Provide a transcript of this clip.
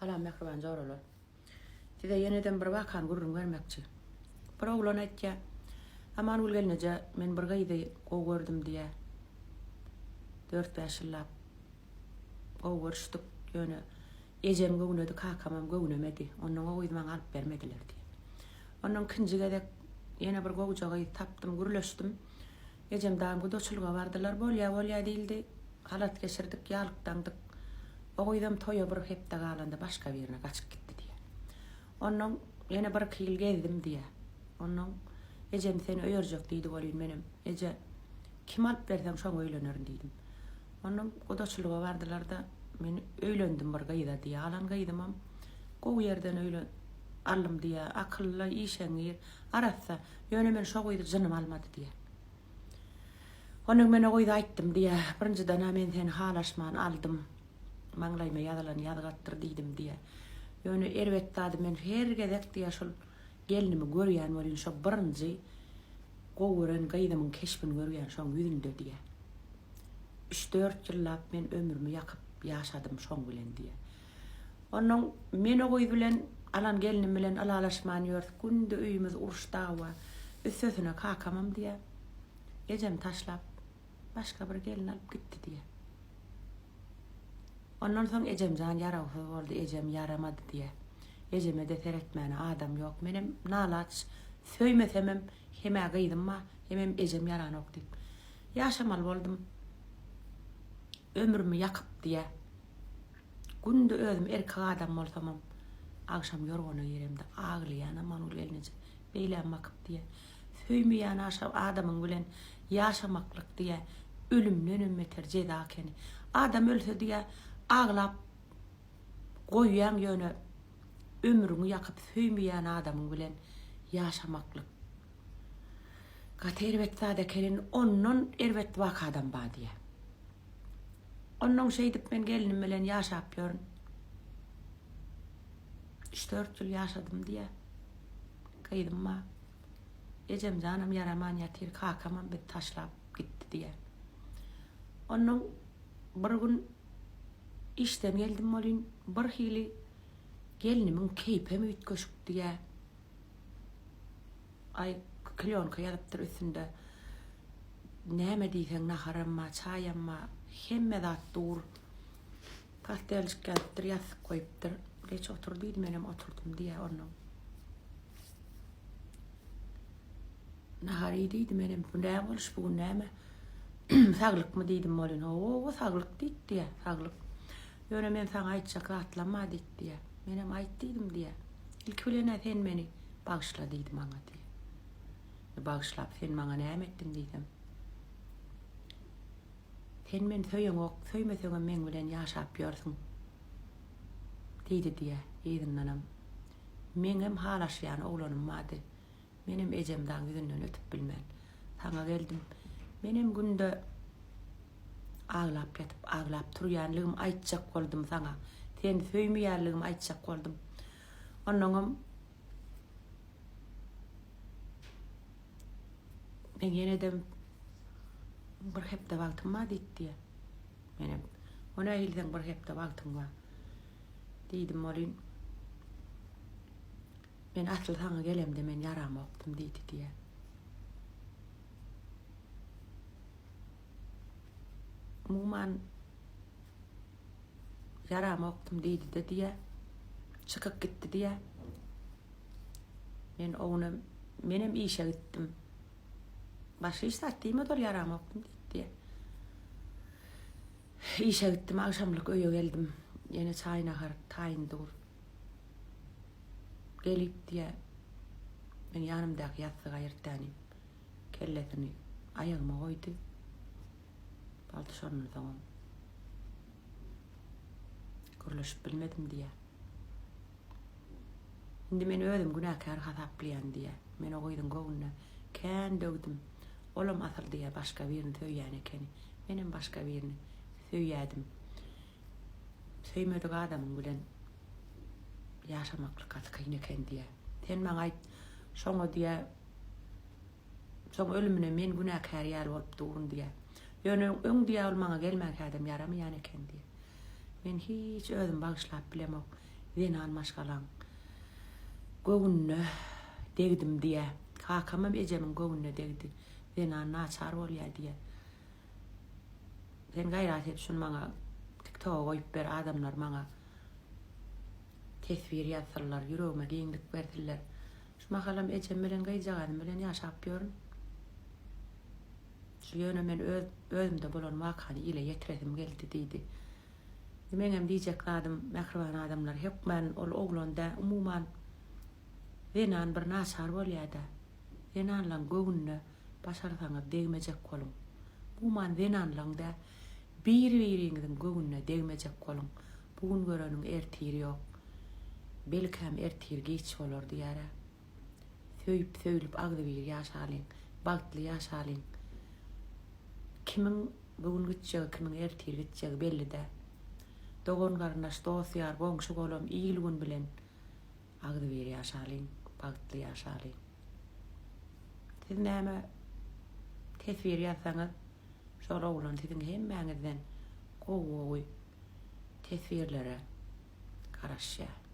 Salam mähriban joralar. Size ýeneden bir wakany gürrüň bermekçi. Bir oglan aýtýar, Amangül gelneje men bir gyzy gowy gördüm diýýär. Dört-bäş ýyllap gowy görüşdik, ýöne ejem göwnedi, kakamam göwnemedi. Ondan o gyzy maňa alyp bermediler diýýär. Ondan ikinji gezek ýene bir gowja gyz tapdym, gürleşdim. Ejem daýym gudaçylyga bardylar. Bolýa, bolýa diýildi. Halat geçirdik, ýalyk daňdyk. O gyzam toýa bir hepde galanda başga birine gaçyp gitdi diýýär. Onnoň ýene birki ýyl gezdim diýýär. Onnoň ejem seni öýerjek diýdi welin menem, Eje, kimi alyp berseň şoňa öýlenerin diýdim. Onnoň gudaçylyga bardylar-da, men öýlendim bir gyza diýýär. Alan gyzymam gowy ýerden öýlen aldym diýýär. Akylly, işeňňir, arassa. Ýöne men şo gyzy jynym almady diýýär. Onnoň men o gyza aýtdym diýýär. Birinjiden-ä men seni halaşman aldym. Maňlaýyma ýazylan ýazgatdyr diýdim diýýär. Ýöne erbet zady men her gezek diýýär şol gelnimi görýän welin şo birinji gowy gören gyzymyň keşbini görýän şoň ýüzünde diýýär. Üç-dört ýyllap men ömrümi ýakyp ýaşadym şoň bilen diýýär. Onnoň men o gyz bilen alan gelnim bilen ylalaşman ýörs, günde öýümiz uruş dawa. Üstesine kakamam diýýär. Ejemi taşlap başga bir gelin alyp gitdi diýýär. Ondan soň ejemjan ýarawsyz boldy, ejem ýaramady diýýär. Ejeme-de seretmäne adam ýok. Menem nalaç, söýmesemem hem-ä gyzym bar, hemem ejem ýaranok diýip ýaşamaly boldum. Ömrümi ýakyp diýýär. Günde özüm erkek adam bolsamam, agşam ýorgana giremde aglaýan Amangül gelneje beýläm bakyp diýýär. Söýmeýän adamyň bilen ýaşamaklyk diýýär, ölümdenem beter jeza ekeni. Adam ölse diýýär, aglap goýýaň ýöne ömrüňi ýakyp söýmeýän adamyň bilen ýaşamaklyk gaty erbet zat ekeni, ondan erbet wakadam bar diýýär. Onnoň şeýdip men gelnim bilen ýaşap ýörün. Üç-dört ýyl ýaşadym diýýär. Gyzym bar. Ejem janam ýaraman ýatyr, kakamam bizi taşlap gitdi diýýär. Onnoň bir gün işden geldim welin, birhili gelnimiň keýpem üýtgeşik diýýär. Aý, klýonka ýazypdyr üstünde. Näme diýseň naharam bar, çaýam bar, hemme zat dur. Pasteljik ýazypdyr, ýassyk goýupdyr. Geç otur diýdi, menem oturdym diýýär onnoň. Nahar iý diýdi, menem bu nä boluş bu gün näme? Saglykmy diýdim welin, hawa, saglyk diýdi diýýär, saglyk. Ýöne men saňa aýtjak zatlam bar diýdi diýýär. Menem aýt diýdim diýýär. Ilki bilen-ä sen meni bagyşla diýdi maňa diýýär. Bagyşlap sen maňa näme etdiň diýsem. Sen meni söýeňok, söýmeseňem meň bilen ýaşap ýörsüň. Diýdi diýä, yzyndanam. Meňem halaşýan oglanym bardy. Menem ejemdaň ýüzünden ötüp bilmän, saňa geldim. Menem günde aglap ýatyp, aglap turýanlygym aýtjak boldum saňa. Seni söýmeýänligimi aýtjak boldum. Onnoňam Men ýene-de bir hepde wagtym bar diýdi diýýär. Menem, o nähili seň bir hepde wagtyň bar? Diýdim welin, men asyl saňa gelemde men ýaramokdym diýdi diýýär. Umuman, Ýaramokdym diýdi-de diýýä. Çykyp gitdi diýýä. Men o günem, menem işe gitdim. Başga hiç zat diýmedi ol ýaramokdym diýdi diýýä. Işe gitdim, agşamlyk öýe geldim. Ýene çaý-nahar taýyn dur. Gelip diýýä. Men ýanymdaky ýassygy aýyrtýan kellesini aýagyma goýdy. Boldy şondan soňam gürleşip bilmedim diýýär. Indi men özüm günäkär hasaplaýan diýýär. Men o gyzyň göwnüne kän döwdüm. Olam asyl diýýär başga birini söýýän ekeni. Menem başga birini söýýädim. Söýmedik adamyň bilen ýaşamaklyk gaty kyn eken diýýär. Sen maňa aýt, şoňa diýýär Soň ölümine men günäkär ýaly bolup durun diýýär. Ýöne öň diýýär ol maňa gelmänkädem ýaramaýan eken diýýär. Men hiç özümi bagyşlap bilemok. Zenan maşgalaň göwnüne degdim diýýä. Kakamam ejemiň göwnüne degdi. Zenan naçar bolýa diýýä. Sen gaýrat et şuny maňa tiktoga goýup ber adamlar maňa teswir ýazsynlar ýüregime giňlik bersinler. Şu mahalam ejem bilen gyzjagazym bilen ýaşap ýörün. Şu ýöne men öz özümde bolan wakany ile ýetiresim geldi diýdi. Meňem diýjek zadym mähriban adamlar hökmän ol oglan dä umuman zenan bir naçar bolýada. Zenanlaň göwnüne başarsaňyz degmejek boluň. Umuman zenanlaň dä bir biriňiziň göwnüne degmejek boluň. Bu gün göreniň ertiri ýok. Belkäm ertir giç bolar diýärä. Söýüp söýlüp agzybir ýaşalyň. Bagtly ýaşalyň. Kimiň bu gün gitjegi kimiň ertir gitjegi belli däl. Dogan garyndaş dost ýar goňşy golam il gün bilen agzybir ýaşalyň bagtly ýaşalyň. Siz näme teswir ýazsaňyz şol oglan siziň hemmäňizden gowy gowy teswirlere garaşýar.